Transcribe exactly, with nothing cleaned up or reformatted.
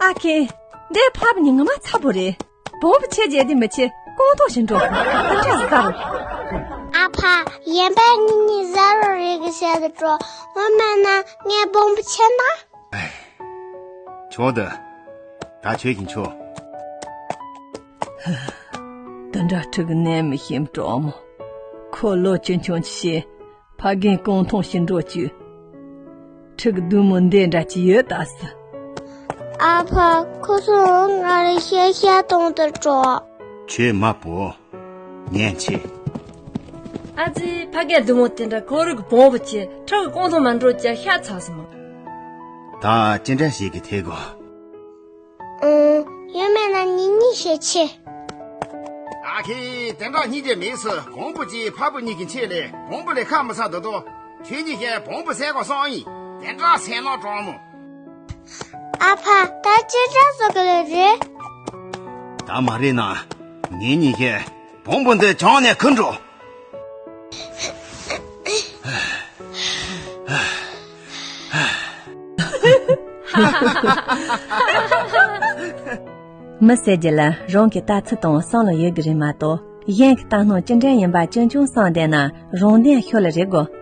ཨ་ཁེ། འདྲེ་ཕབ་ནི་ངོ་མ་ཚ་པོ་རེད། བོང་བུ་ཆེ་རྗེས་དེ་མི་ཆེ་རྐང་ཐང་ཞིག་འགྲོ། ད་ཆ་ཟ་རོ། ཨ་ཕ། ཡན་པ་གཉིས་གཉིས་ཟ་རོ་རེད་གི་བཤད་དུ་འགྲོ། ངོ་མ་ན་ངའི་བོང་བུ་ཆེ་ན། ཆོག་འདུག་ད་ཆོས་ཀྱིན་ཆོག་དེ་འདྲ་ཕྲུ་གུ་ནད་མི་ཤེས་གྲོགས་མོ། ཁོ་ལོ་ཆུང་ཆུང་ཅི་ཤེས། ཕ་རྒན་རྐང་ཐང་ཞིག་འགྲོ་བཅུག་ཕྲུ་གུ་བདུད་མོ་འདི་འདྲ་ཅི་ཡོད་ད་ཟེར། ཨ་ཕ། ཁོ་ཚོ་ང་ལ་ཤ་ཤ་གཏོང་དུ་འགྲོ། ཆོས་མ་པོ། ཉན་ཆེ། ཨ་ཙི། ཕ་རྒན་བདུད་མོ་དེ་འདྲ་ཁོ་རང་གི་བོང་བུ་ཆེ་ཕྲུ་གུ་རྐང་ཐང་མ་འགྲོ་ཅི་ཤ་ཚ་སི་མོ། ད་ཅི་འདྲ་ཞིག་གི་ཐེ་གོ་ཨུམ། ཡོད་མེད་ན་ཉིན་གཉིས་ཤས་ཆེ། ཨ་ཁེ། དེ་འདྲ་སྙིང་རྗེ་མེད་སི། བོང་བུ་གཅིག་ཕ་བུ་གཉིས་ཀྱི་ཆེད་ལས་བོང་བུ་ལས་ཁ་མི་ཚ་འདུག་དོ། ཁྱོད་གཉིས་ཀྱིས་བོང་བུ་བསད་དགོས་སོང་ཡིན། དེ་འདྲ་སེམས་ནོར་གྲོགས་མོ། ཨ་ཕ། ད་ཅི་འདྲ་བཟོ་གི་ལེ་རེད། ད་མ་རེད་ན། ངེད་གཉིས་ཀྱིས་བོང་བུ་འདི་བྱང་ནས་ཁུར་འགྲོ། མི་ཟེར་རྒྱུ་ལ་རང་གི་ལྟ་ཚུལ་དང་བསམ་བློ་ཡོད་དགོས་རེད་མ་གཏོགས། གཞན་གྱི་ལྟ་སྣང་ཅི་འདྲ་ཡིན་པ་ཅུང་ཅུང་བསམ་བསྡད་ན་རང་དོན་ཤོར་ལེ་རེད་གོ།